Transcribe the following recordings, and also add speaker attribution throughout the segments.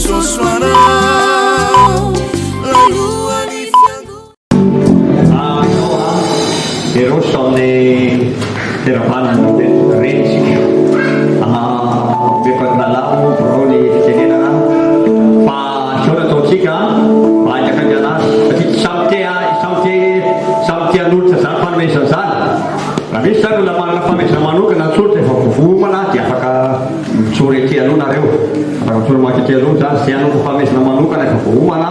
Speaker 1: Jesosy ho anao Alohan'ny fiangonana.
Speaker 2: Hiroso amin'ny firavana ny reny isika. Omeko an'i Lalao birao ny fitenenana fa izao no ataontsika mba haingakaingana azy satria samy te samy te samy te hanolotra izany fanomezana izany. Raha misy izany olona manana fanomezana manokana atolotra efa voaomana dia afaka mijoro ety aloha nareo. Afaka mijoro mankaty aloha izany izay hanolotra fanomezana manokana efa voaomana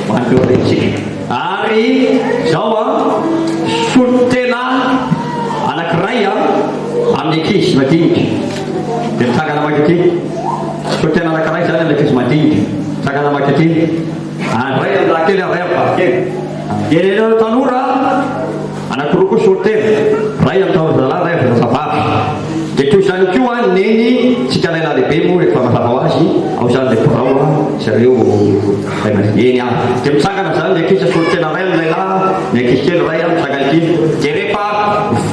Speaker 2: ho an'ireo renintsika. Ary izao an, solontena anankiray an, amin'ny ankizy madinika. Dia mitsangana mankaty. Solontena anankiray izany amin'ny ankizy madinika. Mitsangana mankaty. Andray amin'ny lahy kely, andray amin'ny vavy kely. Dia ny anareo tanora. Anankiroa koa solontena, iray amin'ny taozalahy, iray avy zazavavy. Dia toy izany koa neny tsika lahilahy lehibe moa efa mazava ho azy, ao izany ilay birao zareo ray aman-dreny. Eny ary. Dia mitsangana izany ny ankizy solontena iray amin'ny lahilahy, ny ankizy kely iray mitsangana ity. Dia rehefa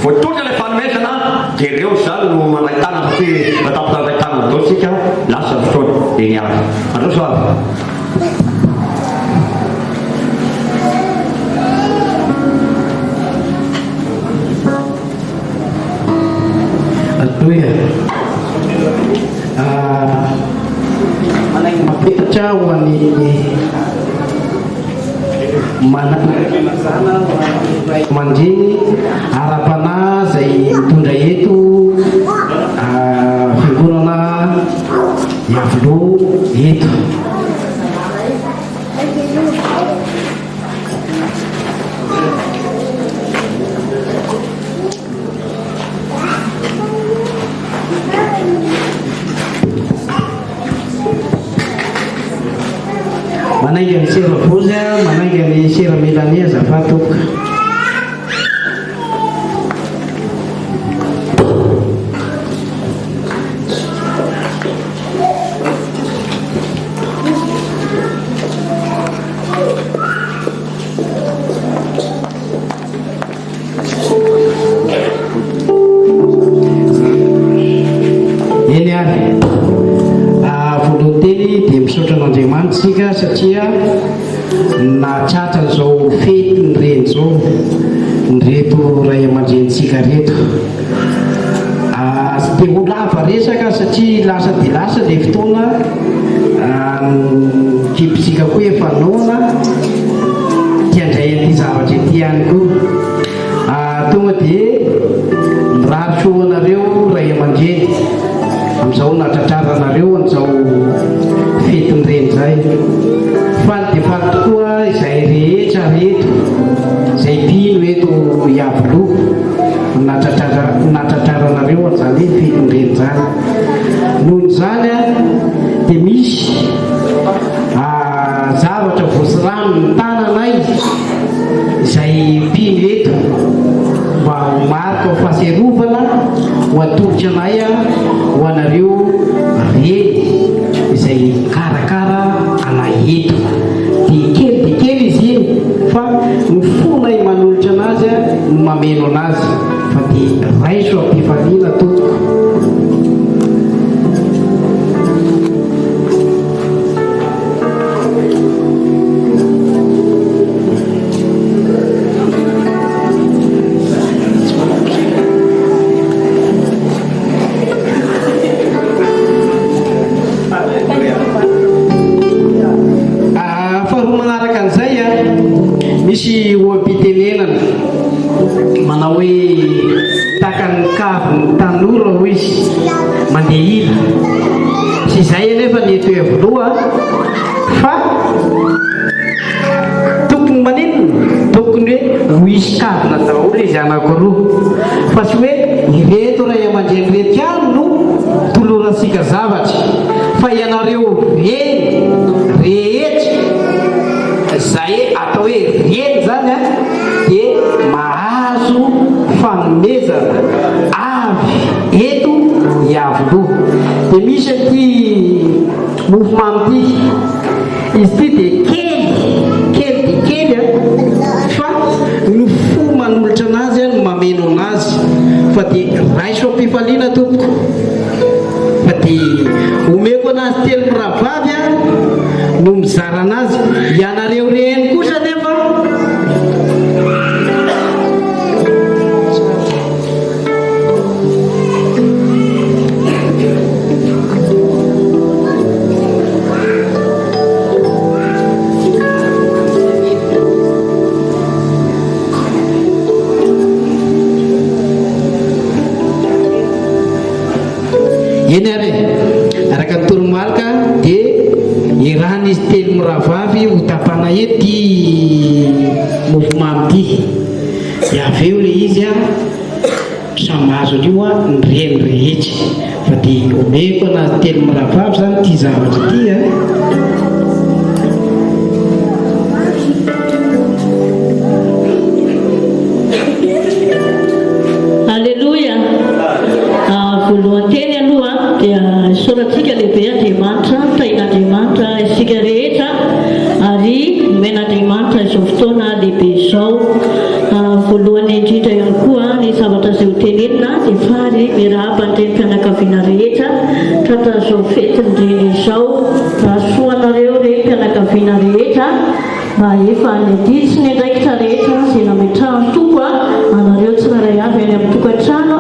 Speaker 2: voatolotra ilay fanomezana dia ireo izany no mandray tanana satria raha tapitra handray tanana daholo isika, lasa ny fotoana. Eny ary. Mandroso ary.
Speaker 3: Aleloia. Mampiditra ho an'ny manana ray aman-dreny ara-panahy izay mitondra eto fiangonana Iavoloha eto. Manainga ny sera Vozy, manainga ny sera Mélanie azafady tompoko. Eny ary, ah, voalohany teny dia misaotra an'Andriamanitra isika satria nahatratra an'izao fetin'ny reny izao ny reto ray aman-drenintsika reto. Tsy dia ho lava resaka satria lasa dia lasa ilay fotoana, ny ekipantsika koa efa noana, te handray an'ity zavatra ity ihany koa. Tonga dia mirary soa ho anareo ray aman-dreny amin'izao nahatratraranareo an'izao fetin'ny reny izay. Faly dia faly tokoa izahay rehetra reto izay mpino eto Iavoloha. Natratraranareo an'izany hoe fetin-dreny izany. Noho izany dia misy zavatra voasiramin'ny tananay izay mpino eto mba ho marika ho fahatsiarovana ho atolotra anay ho anareo reny izay mikarakara anay eto. Dia kely dia kely izy iny fa ny fonay manolotra anazy no mameno anazy fa dia raiso am-pifaliana tompoko. Faharoa manaraka an'izay, misy oha-pitenenana manao hoe tahaka ny kavin'ny tanora hoy izy, mandeha ila. Tsy izay anefa ny eto Iavoloha fa Tokony maninona? Tokony hoe ho hisy kavina daholo izy anankiroa fa tsy hoe ireto ray aman-dreny ireto ihany no tolorantsika zavatra fa ianareo reny rehetra izay atao hoe reny izany an dia mahazo fanomezana avy eto Iavoloha. Dia misy an'ity mofomamy ity. Izy ity dia kely, kely dia kely an, fa ny fo manolotra anazy no mameno anazy, fa dia raiso am-pifaliana tompoko, fa dia. dia omeko anazy telo mirahavavy a no mizara anazy. Ianareo reny kosa anefa. Eny ary e! Araka ny toromarika dia irahan'izy telo mirahavavy ho tapana eto ity mofomamy ity. Dia avy eo ilay izy an, samy mahazo an'io an ny reny rehetra. Fa dia omeko anazy telo mirahavavy izany ity zavatra ity an.
Speaker 4: Aleloia! Voalohan-teny aloha dia isaorantsika lehibe Andriamanitra, tahin'Andriamanitra isika rehetra ary nomen'Andriamanitra izao fotoana lehibe izao. Voalohany indrindra ihany koa ny zavatra izay ho tenenina dia faly miarahaba ny renim-pianakaviana rehetra tratran'izao fetin'ny reny izao. Rasoa anareo renim-pianakaviana rehetra. Mba efa ny adidy sy ny andraikitra rehetra izay nametrahan'ny Tompo anareo tsirairay avy any amin'ny tokantrano,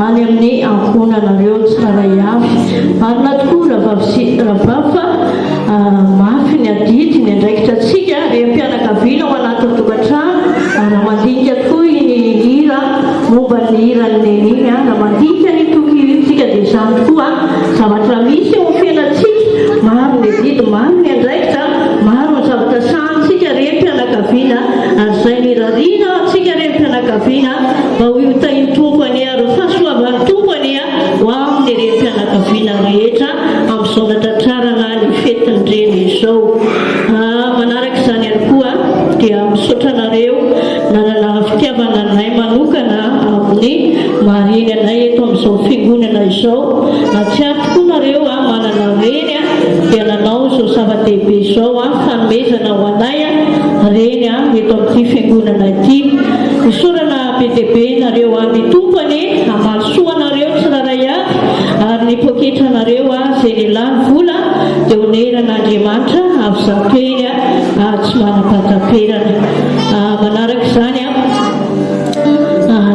Speaker 4: any amin'ny ankohonanareo tsirairay avy. Marina tokoa rahavavy sy rahavavy fa mafy ny adidy, ny andraikitra antsika renim-pianakaviana ao anatin'ny tokantrano. Raha mandinika tokoa iny hira momba ny hiran'i Neny iny, raha mandinika an'iny toko iny isika dia izany tokoa zavatra misy eo amin'ny fiainantsika, maro ny adidy, maro ny andraikitra. Maro ny zavatra sahanintsika renim-pianakaviana ary izay nirariana antsika renim-pianakaviana mba ho io tahin'ny Tompo anie ary ho fahasoavan'ny Tompo anie ho amin'ny renim-pianakaviana rehetra amin'izao natratrarana ny fetin'ny reny izao. Manaraka izany ihany koa dia misaotra anareo nanana fitiavana anay manokana amin'ny maha reny anay eto amin'izao fiangonana izao. Nahatsiaro tokoa nareo manana reny. dia nanao izao zava-dehibe izao fanomezana ho anay reny eto amin'ity fiangonana ity. Isaorana be dia be nareo ny Tompo anie hamaly soa anareo tsirairay avy ary ny poketranareo izay nilany vola dia honeran'Andriamanitra avy zato heny tsy manam-pahataperana. Manaraka izany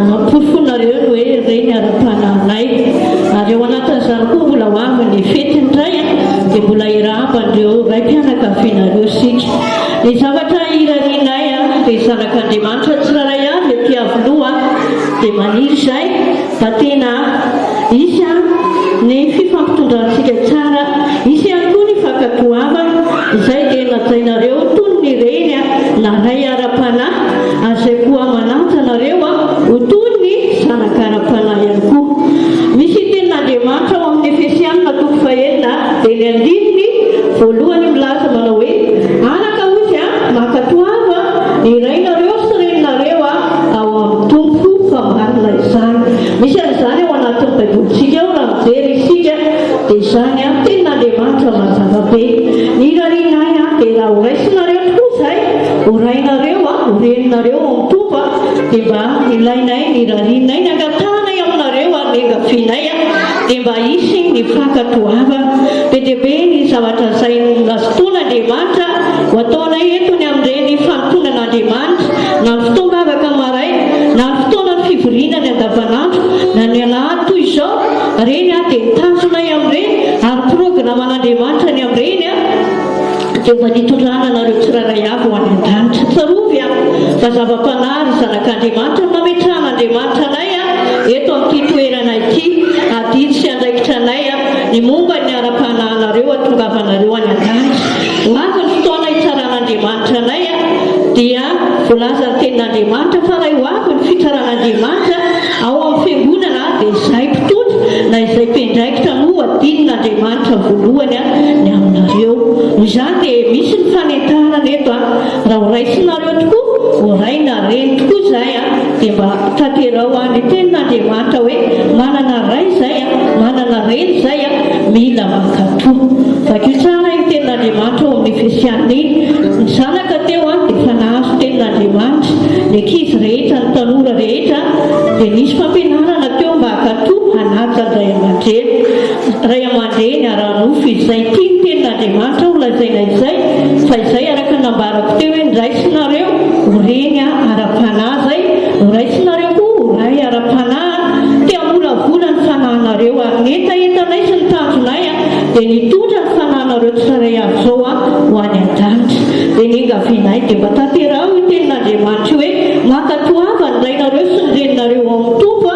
Speaker 4: Nampofonareo ny hoe reny ara-panahinay. Ary ao anatin'izany koa mbola ho avy ny fety indray dia mbola hirahaba an'ireo raim-pianakavianareo isika. Ny zavatra irarianay dia zanak'Andriamanitra tsirairay avy ety Iavoloha dia maniry izay mba tena hisy ny fifampitondrantsika tsara, hisy ihany koa ny fankatoavana izay dia najainareo toy ny reny na ray ara-panahy ary izay koa manaja anareo ho toy ny zanaka ara-panahy ihany koa. Misy tenin'Andriamanitra ao amin'ny Efesianina toko fahenina dia ny andininy voalohany milaza manao hoe, Anaka hozy mankatoava ny rainareo sy reninareo ao amin'ny Tompo fa marina izany. Misy an'izany ao anatin'ny Baibolintsika ao raha mijery isika dia izany tenin'Andriamanitra mazava be. Ny irarianay dia raha ho raisinareo tokoa izay, ho rainareo, ho reninareo ao amin'ny Tompo dia mba ilainay ny irarianay, ny angatahanay aminareo ary ny engavianay dia mba hisy ny fankatoavana. Be dia be ny zavatra izay nazotoan'Andriamanitra ho ataonay eto ny amin'ireny fanompoana an'Andriamanitra na ny fotoam-bavaka maraina na ny fotoanan'ny fivoriana ny andavanandro na ny alahady toy izao, ireny dia ny tanjonay amin'ireny ary programan'Andriamanitra ny amin'ireny dia mba nitondrana anareo tsirairay avy ho any an-danitra. Tsarovy fa zava-panahy ry zanak'Andriamanitra no nametrahan'Andriamanitra anay eto amin'ity toerana ity. Adidy sy andraikitra anay ny momba ny ara-panahinareo hahatongavanareo any an-danitra. Ho avy ny fotoana hitsaran'Andriamanitra anay dia voalazan'ny tenin'Andriamanitra fa raha ho avy ny fitsaran'Andriamanitra ao amin'ny fiangonana dia izay mpitondra na izay mpiandraikitra no hadinin'Andriamanitra voalohany ny aminareo. Noho izany dia misy ny fanentanana eto raha ho raisinareo tokoa, ho ray na reny tokoa izahay dia mba tanterao ny tenin'Andriamanitra hoe manana ray izay, manana reny izay mila mankatò. Vakio tsara iny tenin'Andriamanitra ao amin'ny Efesiana iny. Ny zanaka teo dia efa nahazo tenin'Andriamanitra. Ny ankizy rehetra, ny tanora rehetra dia nisy fampianarana teo mba hankatò, hanaja ny ray aman-dreny. ray aman-dreny ara-nofo izay tian'ny Tenin'Andriamanitra ho lazaina izay, fa izay araka ny nambarako teo hoe niraisinareo ho reny ara-panahy izay, noraisinareo koa ho ray ara-panahy, te hamolavola ny fanahinareo, ary ny hetahetanay sy ny tanjonay dia ny hitondra ny fanahinareo tsirairay avy izao ho any an-danitra. Dia ny engavianay dia mba tanteraho io Tenin'Andriamanitra io hoe mankatoava ny rainareo sy ny reninareo ao amin'ny Tompo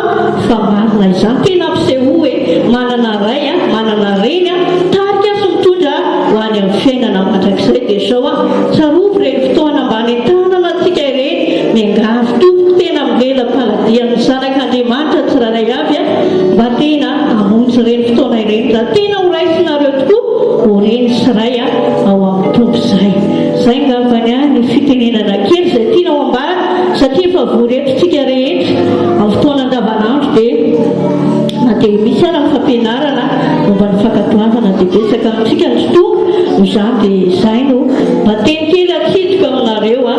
Speaker 4: fa marina izany. Tena ampisehoa hoe manana ray, manana reny, tarika sy mitondra ho any amin'ny fiainana mandrakizay. Dia izao, tsarovy ireny fotoana mba hanentanana antsika ireny, miangavy tompoko tena milela-paladia amin'ny zanak'Andriamanitra tsirairay avy mba tena hamonjy ireny fotoana ireny raha tena ho raisinareo tokoa ho reny sy ray ao amin'ny Tompo izay. Izay angambany ny fitenenana kely izay tiana ho ambara satria efa vory eto tsika rehetra amin'ny fotoana andavanandro dia na dia misy ara ny fampianarana momba ny fankatoavana dia betsaka amintsika no tsy tonga noho izany dia izay no mba teny kely atsidiko aminareo a,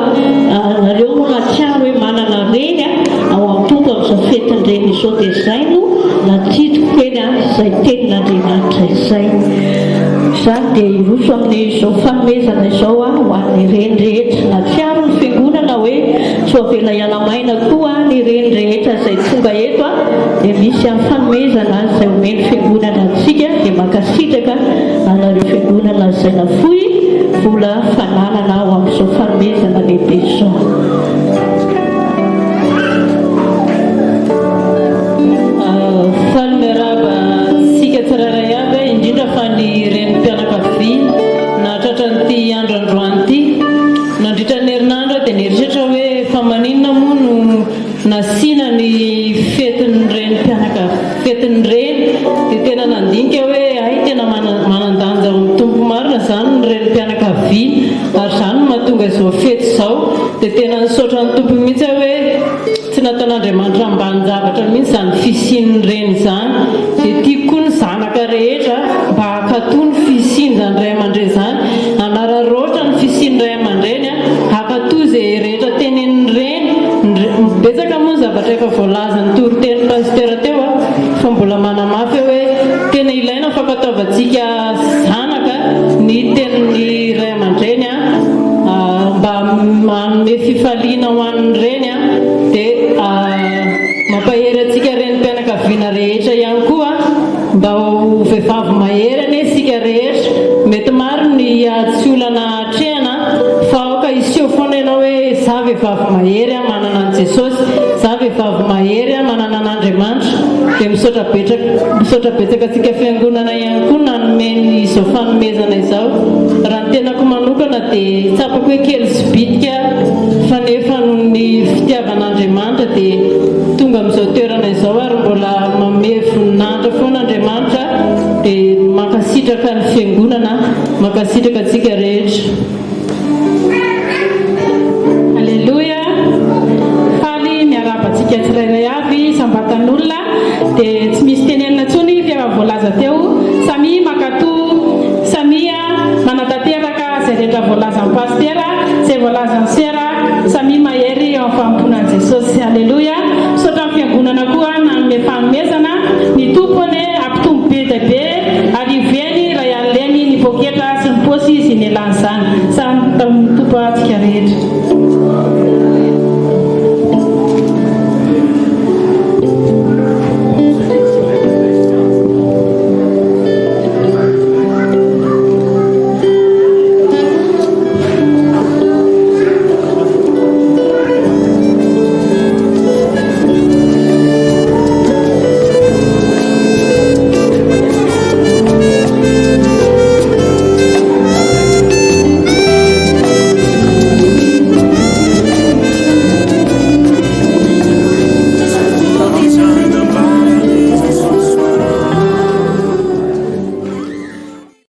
Speaker 4: nareo moa nahatsiaro hoe manana reny ao amin'ny Tompo amin'izao fetin'ny reny izao dia izay no natsidiko kely izay tenin'Andriamanitra izay. Izany dia hiroso amin'izao fanomezana izao aho ho an'ny reny rehetra. Nahatsiaro ny fiangonana hoe tsy ho avela hiala maina koa ny reny rehetra izay tonga eto dia misy fanomezana izay omen'ny fiangonana antsika dia mankasitraka anareo fiangonana izay nafoy vola fananana ho amin'izao fanomezana lehibe izao.
Speaker 5: Faly miarahaba antsika tsirairay avy aho, indrindra fa ny renim-pianakaviana nahatratra an'ity andro androany ity. Nandritra ny herinandro aho dia nieritreritra hoe fa maninona moa no nasiana ny fetin'ny renim-pianakaviana, fetin'ny reny, dia tena nandinika aho hoe hay tena manan-danja ao amin'ny Tompo marina izany ny renim-pianakaviana. Ary izany no mahatonga izao fety izao. Dia tena nisaotra ny Tompo mihitsy aho hoe tsy nataon'Andriamanitra ambanin-javatra mihitsy izany fisian'ny reny izany. Dia tiako koa ny zanaka rehetra mba hankatò ny fisian'izany ray aman-dreny izany, hanararaotra ny fisian'ny ray aman-dreny, hankatò izay rehetra tenenin'ny reny. Betsaka moa ny zavatra efa voalazan'ny toriteny Pasitera teo fa mbola manamafy aho hoe tena ilaina ny fankatoavantsika zanaka ny tenin'ny ray aman-dreny mba hanome fifaliana ho an'ny reny dia mampahery antsika renim-pianakaviana rehetra ihany koa mba ho vehivavy mahery anie isika rehetra. Mety maro ny ady sy olana atrehana fa aoka hiseho foana ianao hoe za vehivavy mahery aho manana an'i Jesosy, za vehivavy mahery aho manana an'Andriamanitra. Dia misaotra betsaka misaotra betsaka antsika fiangonana ihany koa nanome ny izao fanomezana izao. Raha ny tenako manokana dia tsapako hoe kely sy bitika fa nefa noho ny fitiavan'Andriamanitra dia tonga amin'izao toerana izao ary mbola manome voninahitra foana Andriamanitra dia mankasitraka ny fiangonana, mankasitraka antsika rehetra.
Speaker 6: Aleloia! Faly miarahaba antsika tsirairay avy isam-batan'olona dia tsy misy tenenina intsony fa efa voalaza teo, samia mankatò, samia manatanteraka izay rehetra voalazan'ny Pasitera, izay voalazan'ny.